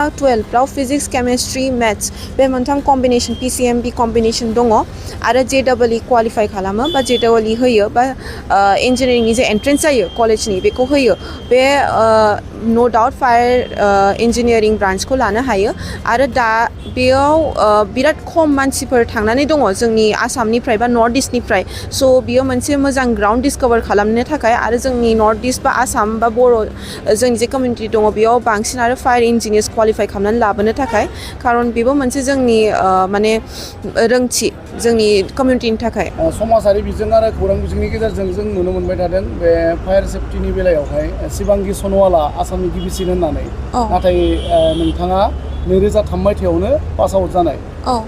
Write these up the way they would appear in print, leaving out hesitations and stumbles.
12 आव physics chemistry maths बे मोनथाम कम्बिनेशन PCMB कम्बिनेशन दङ आरो JEE क्वालिफाई खालामो बा JEE होयो बा इंजिनियरिंनि जे एंट्रेंस जायो कलेजनि बेखौ होयो बे नो डाउट फायर इंजिनियरिंग ब्रांचखौ लानो हायो आरो दा बेयाव बिराद खम मानसिफोर थांनानै दङ जोंनि आसामनिफ्राय बा नर्थ ईस्टनिफ्राय सो बियो मोनसे मोजां ग्राउन्ड डिस्कवर खालामनो थाखाय आरो जोंनि नर्थ ईस्ट बा आसाम बा बर' जोंनि जे कमिउनिटि दङ बेयाव बांसिन आरो फायर इंजिनियार्स क्वालिफाई खालामनानै लाबोनो थाखाय खारन बेबो मोनसे जोंनि माने रोंथि जोंनि कमिउनिटिनि थाखाय समाजारि बिजों आरो खौरां बिजोंनि गेजेरजों जों नुनो मोनबाय थादों बे फायर सेफ्टिनि बेलायावहाय शिबांगि सनवाला आसामनि गिबिसिन होननानै नाथाय नोंथाङा 2003 मायथाइयावनो पास आउट जानाय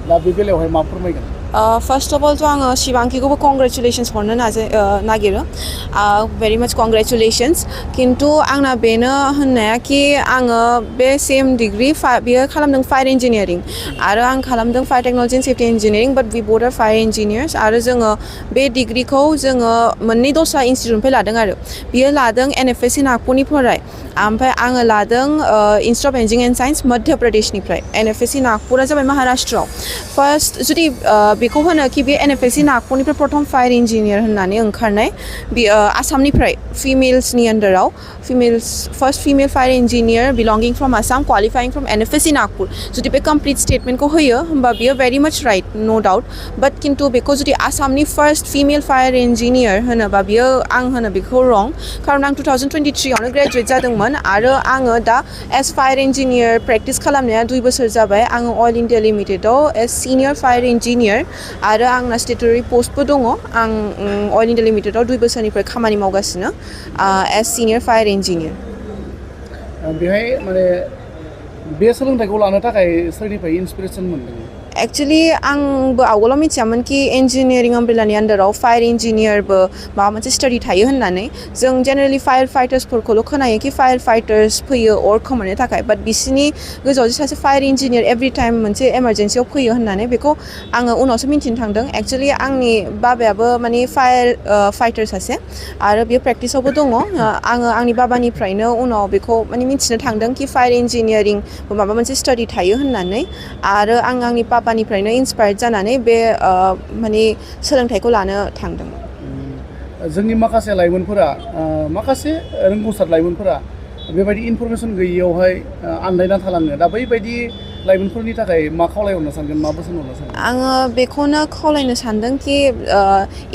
दा बे बेलायावहाय मा फोरमायगोन फर्स्ट अफ अल तो आङो शिबांगिखौबो कंग्रेचुलेशन्स हरनो नागिरो भेरि माच कंग्रेचुलेशन्स किन्तु आंना बेनो होननाया कि आङो बे सेम डिग्री बियो खालामदों फायर इंजिनियरिंग आरो आं खालामदों fire technology and safety engineering but we both are fire engineers आरो जोङो बे डिग्रीखौ जोङो मोननै दस्रा इन्स्टिट्यूटनिफ्राय लादों आरो बियो लादों NFSC नागपुरनिफ्राय ओमफ्राय आङो लादों institute of engineering and science मध्य प्रदेशनिफ्राय NFSC नागपुरा जाबाय महाराष्ट्रआव फार्स्ट जुदि बेखौ होनो कि बे NFSC नागपुरनिफ्राय प्रथम फायर इंजिनियर होननानै ओंखारनाय आसामनिफ्राय फिमेल्सनि आन्डाराव first female fire engineer belonging from Assam qualifying from NFSC Nagpur जुदि बे कमप्लीट स्टेटमेन्टखौ होयो होमबा बियो भेरि माच राइट नो डाउट बाट किन्तु बेखौ जुदि आसामनि फार्स्ट फिमेल फायर इंजिनियर होनोबा बियो आं होनो बेखौ रं खारन आं 2023 आवनो ग्रेजुवेट जादोंमोन आरो आङो दा एज फायर इंजिनियर प्रेक्टिस खालामनाया 2 बोसोर जाबाय आङो अइल इन्डिया लिमिटेडआव एज सिनियर फायर इंजिनियर आरो आंना स्टेटुटरि पोस्टबो दङ आं अइल इन्डिया लिमिटेडआव 2 बोसोरनिफ्राय खामानि मावगासिनो एज सिनियर फायर इंजिनियर बेहाय माने बे सोलोंथाइखौ लानो थाखाय सोरनिफ्राय इन्सपिरेसन मोनदों एक्चुअली आंबो आवगोलाव मिथियामोन कि इन्जिनियरिंग अम्ब्रेलानि आन्डाराव फायर इंजिनियरबो माबा मोनसे स्टाडि थायो होननानै जों जेनेरेलि फायर फाइटार्सफोरखौल' खोनायो कि फायर फाइटार्स फैयो अर खोमोरनो थाखाय बाट बिसिनि गोजौआव जे सासे फायर इंजिनियर एभ्रि टाइम मोनसे इमारजेन्सियाव फैयो होननानै बेखौ आङो उनावसो मिन्थिनो थांदों एक्चुअली आंनि बाबायाबो माने फायर फाइटार सासे आरो बेयो प्रेक्टिसावबो दङ आङो आंनि बाबानिफ्रायनो उनाव बेखौ माने मिन्थिनो थांदों कि फायर इंजिनियरिं माबा मोनसे स्टाडि थायो होननानै आरो आं आंनि बाबानिफ्रायनो इन्सपायार्ड जानानै बे माने सोलोंथाइखौ लानो थांदों जोंनि माखासे लाइमोनफोरा माखासे रोंगौसार लाइमोनफोरा बेबायदि इनफरमेसन गैयियावहाय आन्दायना थालाङो दा बैबायदि लाइमोनफोरनि थाखाय मा खावलायहरनो सानगोन मा बोसोन हरनो सानगोन आङो बेखौनो खावलायनो सानदों कि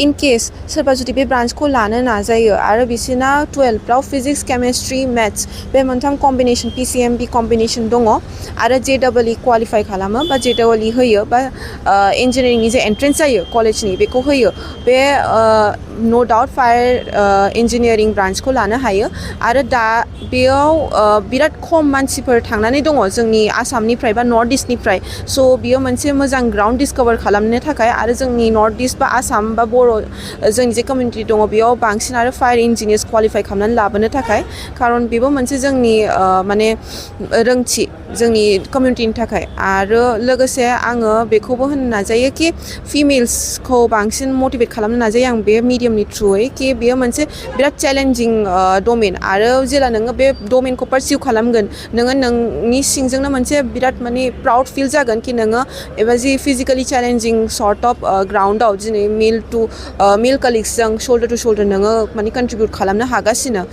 इन केस सोरबा जुदि बे ब्रान्चखौ लानो नाजायो आरो बिसोरना 12 आव फिजिक्स केमिस्ट्री मैथ्स बे मोनथाम कम्बिनेशन PCMB कम्बिनेशन दङ आरो JEE क्वालिफाई खालामो बा JEE होयो बा इंजिनियरिंनि जे एंट्रेंस जायो कलेजनि बेखौ होयो बे नो डाउट फायर इंजिनियरिंग ब्रांचखौ लानो हायो आरो दा बेयाव बिराद खम मानसिफोर थांनानै दङ जोंनि आसामनिफ्राय बा नर्थ ईस्टनिफ्राय सो बियो मोनसे मोजां ग्राउन्ड डिस्कवर खालामनो थाखाय आरो जोंनि नर्थ ईस्ट बा आसाम बा बर' जोंनि जे कमिउनिटि दङ बेयाव बांसिन आरो फायर इंजिनियार्स क्वालिफाई खालामनानै लाबोनो थाखाय खारन बेबो मोनसे जोंनि माने रोंथि जोंनि कमिउनिटिनि थाखाय आरो लोगोसे आङो बेखौबो होननो नाजायो कि फिमेल्सखौ बांसिन मटिभेट खालामनो नाजायो आं बे मिडियामनि थ्रुयै कि बेयो मोनसे बिराद चेलेन्जिं डमेन आरो जेला नोङो बे डमेनखौ पारसिउ खालामगोन नोङो नोंनि सिंजोंनो मोनसे बिराद माने प्राउड फिल जागोन कि नोङो एबा जि फिजिकली चेलेन्जिं सर्ट अफ ग्राउन्डआव दिनै मेल कलिग्सजों शोल्डर टु शोल्डर नोङो माने कन्ट्रिबिउट खालामनो हागासिनो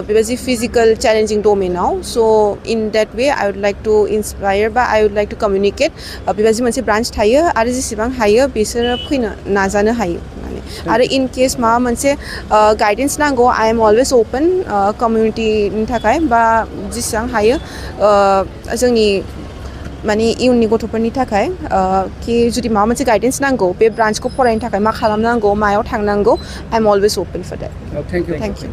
बेबायदि फिजिकल चेलेन्जिं डमेनाव so in that way I would like to inspire बा I would like to communicate बेबायदि मोनसे ब्रान्च थायो आरो जेसेबां हायो बिसोरो फैनो नाजानो हायो आरो इन केस माबा मोनसे गाइडेन्स नांगौ आई एम अलवेज ओपन कमिउनिटिनि थाखाय बा जेसेबां हायो जोंनि माने इयुननि गथ'फोरनि थाखाय कि जुदि माबा मोनसे गाइडेन्स नांगौ बे ब्रान्चखौ फरायनो थाखाय मा खालामनांगौ मायाव थांनांगौ I am always open for that thank you